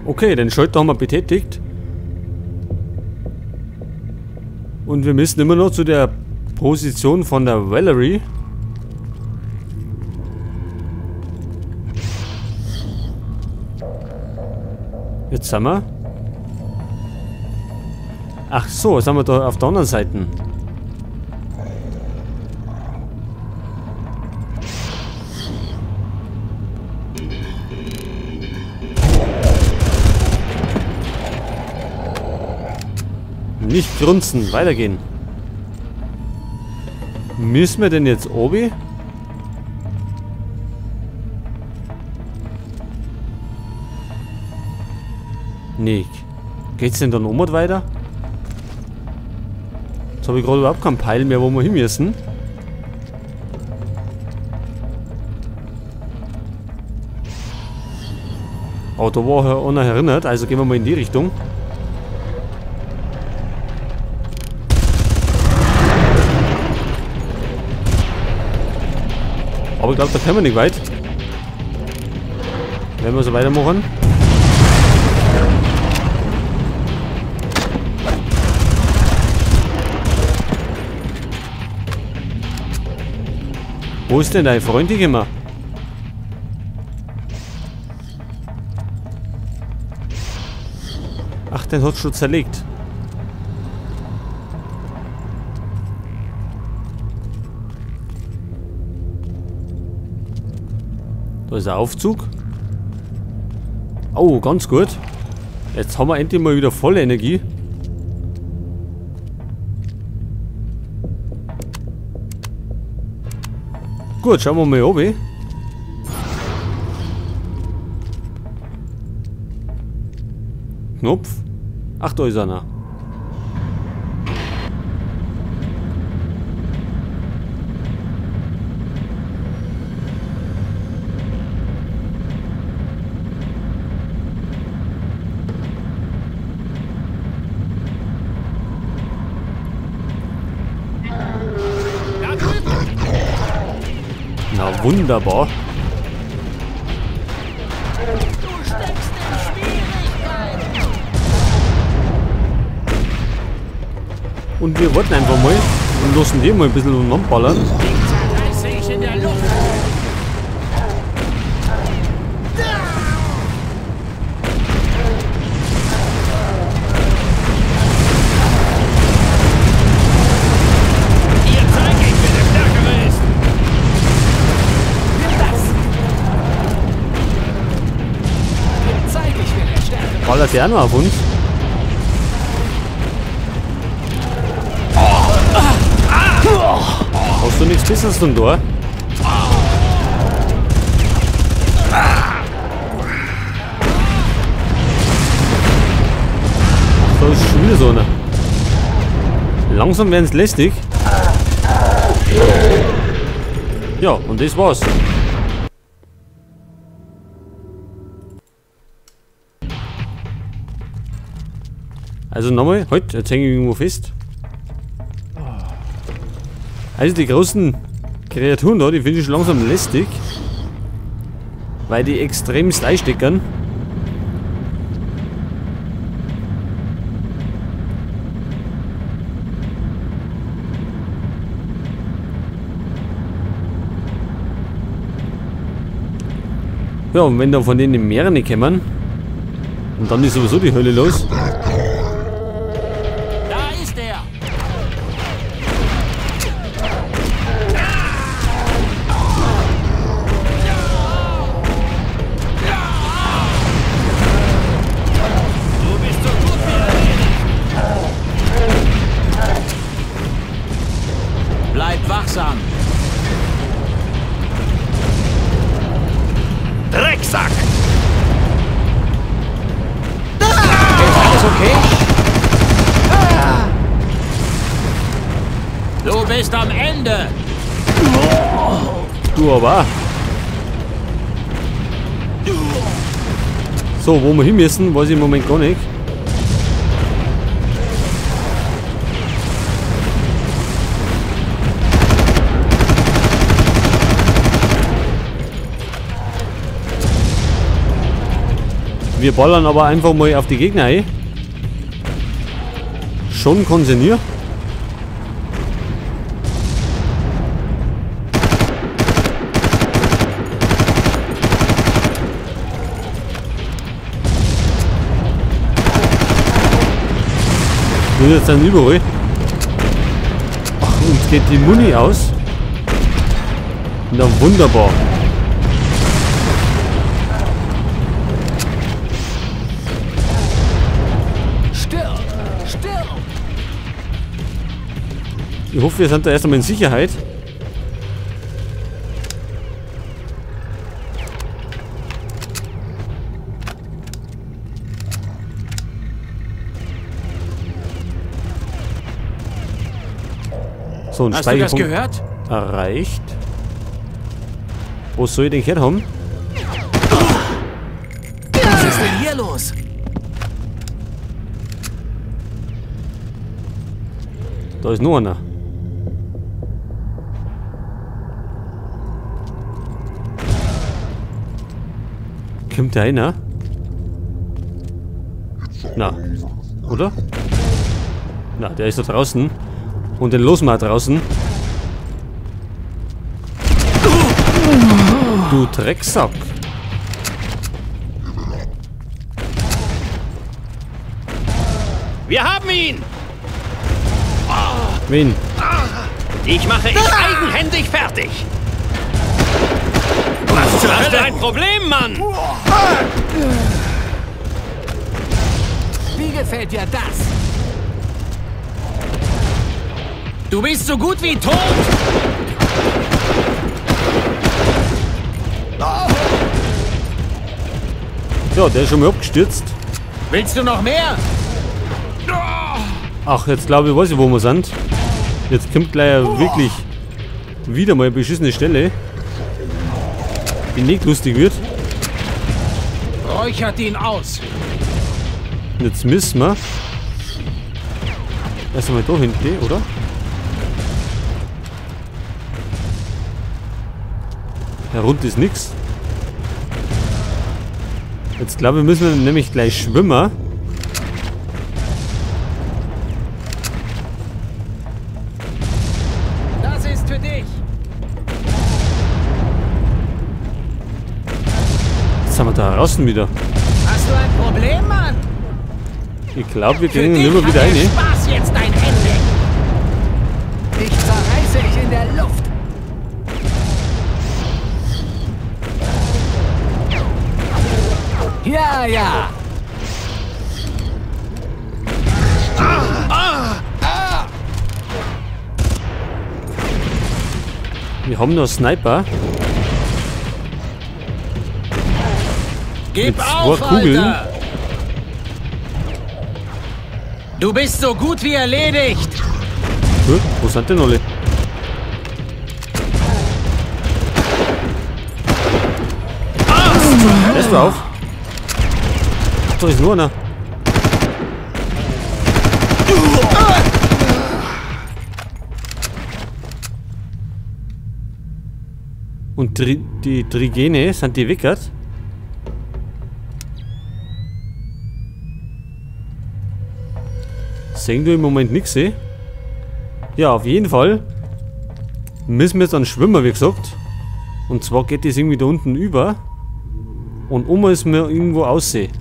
Okay, den Schalter haben wir betätigt. Und wir müssen immer noch zu der Position von der Valerie. Jetzt sind wir. Ach so, jetzt sind wir da auf der anderen Seite. Nicht grunzen, weitergehen. Müssen wir denn jetzt oben? Nee. Geht's denn dann oben weiter? Jetzt habe ich gerade überhaupt keinen Peil mehr, wo wir hin müssen. Aber da war einer erinnert, also gehen wir mal in die Richtung. Aber ich glaube, da können wir nicht weit. Wenn wir so weitermachen. Wo ist denn dein Freund immer? Ach, den hat schon zerlegt. Da ist der Aufzug. Oh, ganz gut. Jetzt haben wir endlich mal wieder volle Energie. Gut, schauen wir mal oben. Knopf. Ach, da ist einer. Na wunderbar. Du steckst in Schwierigkeiten. Und wir wollten einfach mal und lassen die mal ein bisschen umeinander. Die zerreiße ich in der Luft. Dir zeig ich, wer der Stärkere ist. Nimm das. Dir zeig ich, wer der Stärkere ist. Ballert der auch noch auf uns? Hast du nichts Besseres tun da? Da ist schon wieder so einer. Langsam werden es lästig. Ja, und das war's. Also nochmal, halt, jetzt hänge ich irgendwo fest. Also die großen Kreaturen da, die finde ich schon langsam lästig. Weil die extremst einsteckern. Ja, und wenn dann von denen mehrere kommen, und dann ist sowieso die Hölle los. Da ist er! Du bist so gut wie erledigt. Bleib wachsam! Drecksack! Ist alles okay? Du bist am Ende! Du aber. So, wo wir hin müssen, weiß ich im Moment gar nicht. Wir ballern aber einfach mal auf die Gegner ein. Schon konzerniert. Und jetzt dann überall. Ach, uns geht die Muni aus. Na wunderbar. Stirb! Stirb! Ich hoffe, wir sind da erst einmal in Sicherheit. So, ein Hast du das Speicherpunkt gehört? Erreicht. Wo soll ich den gehört haben? Was ist denn hier los? Da ist noch einer. Kommt der einer? Na, oder? Na, der ist da draußen. Und den los mal draußen. Du Drecksack. Wir haben ihn! Wen? Ich mache dich eigenhändig fertig! Was zur Hölle? Ein Problem, Mann! Wie gefällt dir das? Du bist so gut wie tot! Ja, der ist schon mal abgestürzt. Willst du noch mehr? Ach, jetzt glaube ich, weiß ich, wo wir sind. Jetzt kommt gleich wirklich wieder mal eine beschissene Stelle, die nicht lustig wird. Räuchert ihn aus. Und jetzt müssen wir erst einmal da hinten, oder? Herunter ist nix. Jetzt glaube ich, müssen wir nämlich gleich schwimmen. Das ist für dich. Jetzt sind wir da draußen wieder. Hast du ein Problem, Mann? Ich glaube, wir kriegen immer wieder rein. Spaß jetzt dein Ende. Ich zerreiße dich in der Luft. Ja, ja. Wir haben noch Sniper. Gib Mit zwei auf, Kugeln. Alter. Du bist so gut wie erledigt. Gut, wo sind denn alle? Lässt du auf? Da ist nur einer. Und die Trigene, sind die weckert? Sehen du im Moment nichts, eh? Ja, auf jeden Fall müssen wir jetzt an Schwimmer, wie gesagt. Und zwar geht das irgendwie da unten über. Und oben ist mir irgendwo aussehen.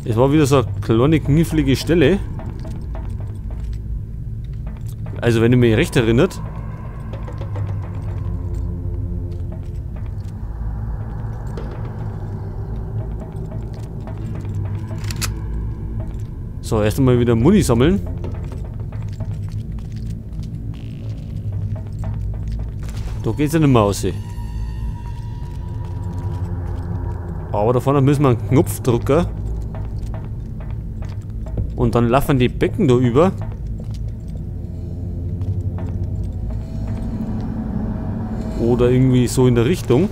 Es war wieder so eine kleine, knifflige Stelle. Also, wenn ich mich recht erinnert. So, erst einmal wieder Muni sammeln. Da geht's ja nicht mehr raus. Aber da vorne müssen wir einen Knopf drücken. Und dann laufen die Becken da über. Oder irgendwie so in der Richtung.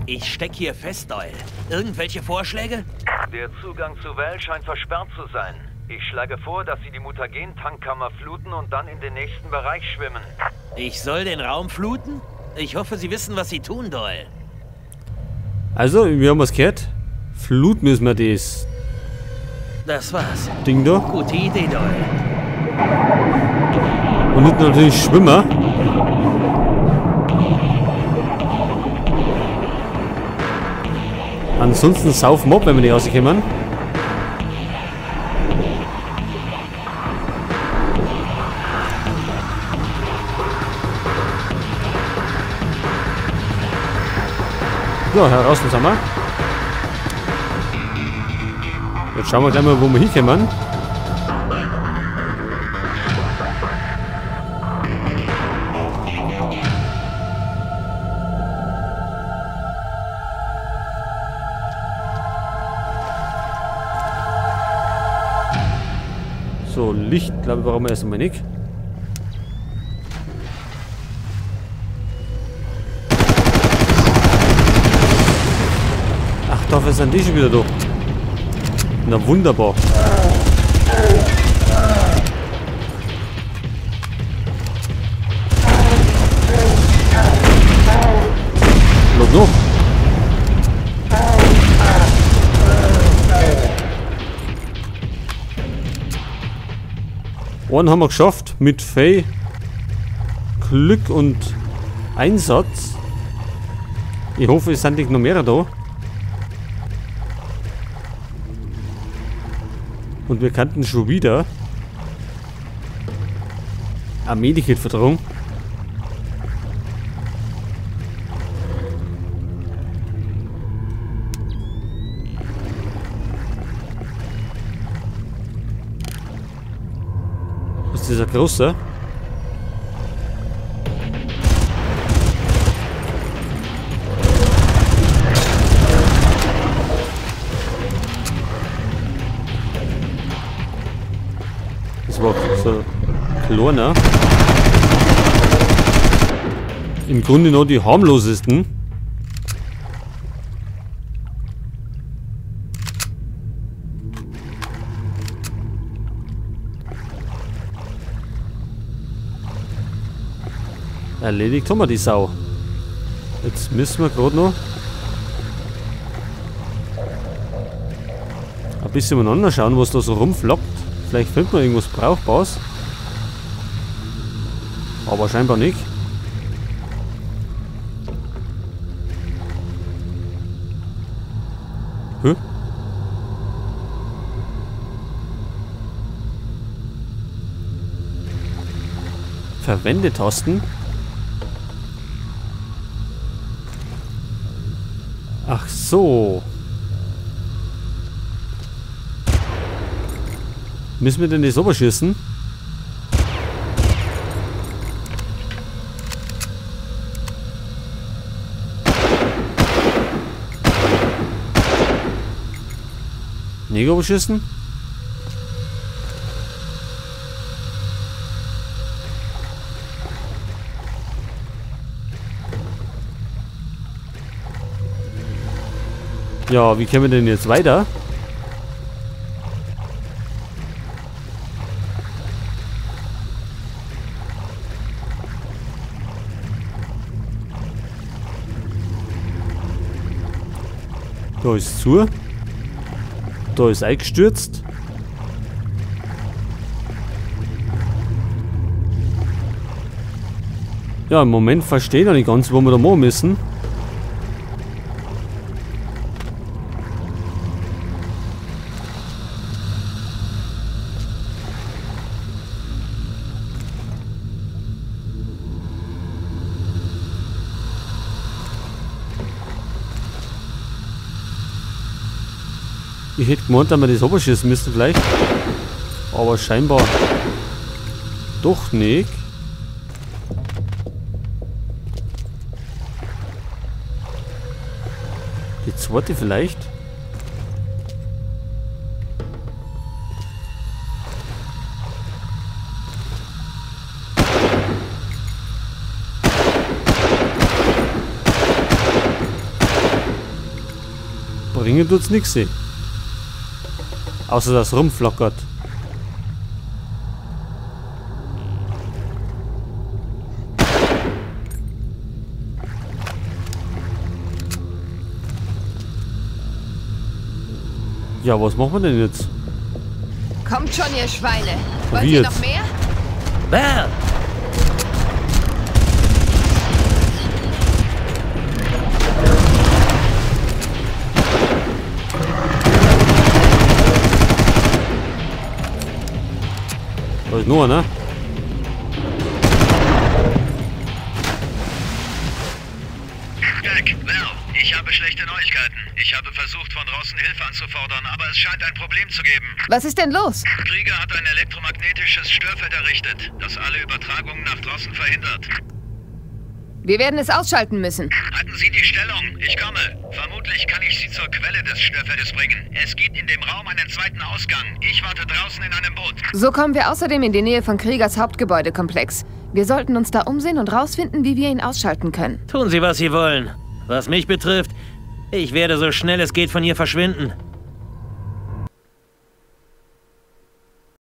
Ich steck hier fest, Doyle. Irgendwelche Vorschläge? Der Zugang zu Val scheint versperrt zu sein. Ich schlage vor, dass Sie die Mutagen-Tankkammer fluten und dann in den nächsten Bereich schwimmen. Ich soll den Raum fluten? Ich hoffe, Sie wissen, was Sie tun, Doyle. Also, wir haben was gehört. Flut müssen wir das. Das war's. Ding da. Gute Idee, Doyle. Und nicht natürlich Schwimmer. Ansonsten saufen wir ab, wenn wir nicht rauskommen. So, heraus sind wir. Jetzt schauen wir gleich mal, wo wir hinkommen. So, Licht, glaube ich, brauchen wir erst einmal nicht. Ach, dafür sind die schon wieder da. Na wunderbar. Los noch. Einen haben wir geschafft mit viel Glück und Einsatz. Ich hoffe, es sind nicht noch mehrere da. Und wir kannten schon wieder eine Medikit-Verdrohung. Was ist dieser große? Das war so kleiner. Im Grunde noch die harmlosesten. Erledigt haben wir die Sau. Jetzt müssen wir gerade noch ein bisschen umeinander schauen, was da so rumflockt. Vielleicht findet man irgendwas Brauchbares. Aber scheinbar nicht. Hä? Verwendetasten? Ach so. Müssen wir denn das oberschießen? Nicht oberschießen? Ja, wie kommen wir denn jetzt weiter? Da ist zu. Da ist eingestürzt. Ja, im Moment verstehe ich noch nicht ganz, wo wir da machen müssen. Ich hätte gemeint, dass wir das oberschießen müssen vielleicht. Aber scheinbar doch nicht. Die zweite vielleicht. Bringen tut's nix. Außer dass rumflackert. Ja, was machen wir denn jetzt? Kommt schon, ihr Schweine. Wollt Wie ihr jetzt? noch mehr? Val! Da ist nur, ne? Jack, Val, ich habe schlechte Neuigkeiten. Ich habe versucht, von draußen Hilfe anzufordern, aber es scheint ein Problem zu geben. Was ist denn los? Krieger hat ein elektromagnetisches Störfeld errichtet, das alle Übertragungen nach draußen verhindert. Wir werden es ausschalten müssen. Halten Sie die Stellung. Ich komme. Vermutlich kann ich Sie zur Quelle des Störfeldes bringen. Es gibt in dem Raum einen zweiten Ausgang. Ich warte draußen in einem Boot. So kommen wir außerdem in die Nähe von Kriegers Hauptgebäudekomplex. Wir sollten uns da umsehen und rausfinden, wie wir ihn ausschalten können. Tun Sie, was Sie wollen. Was mich betrifft, ich werde so schnell es geht von hier verschwinden.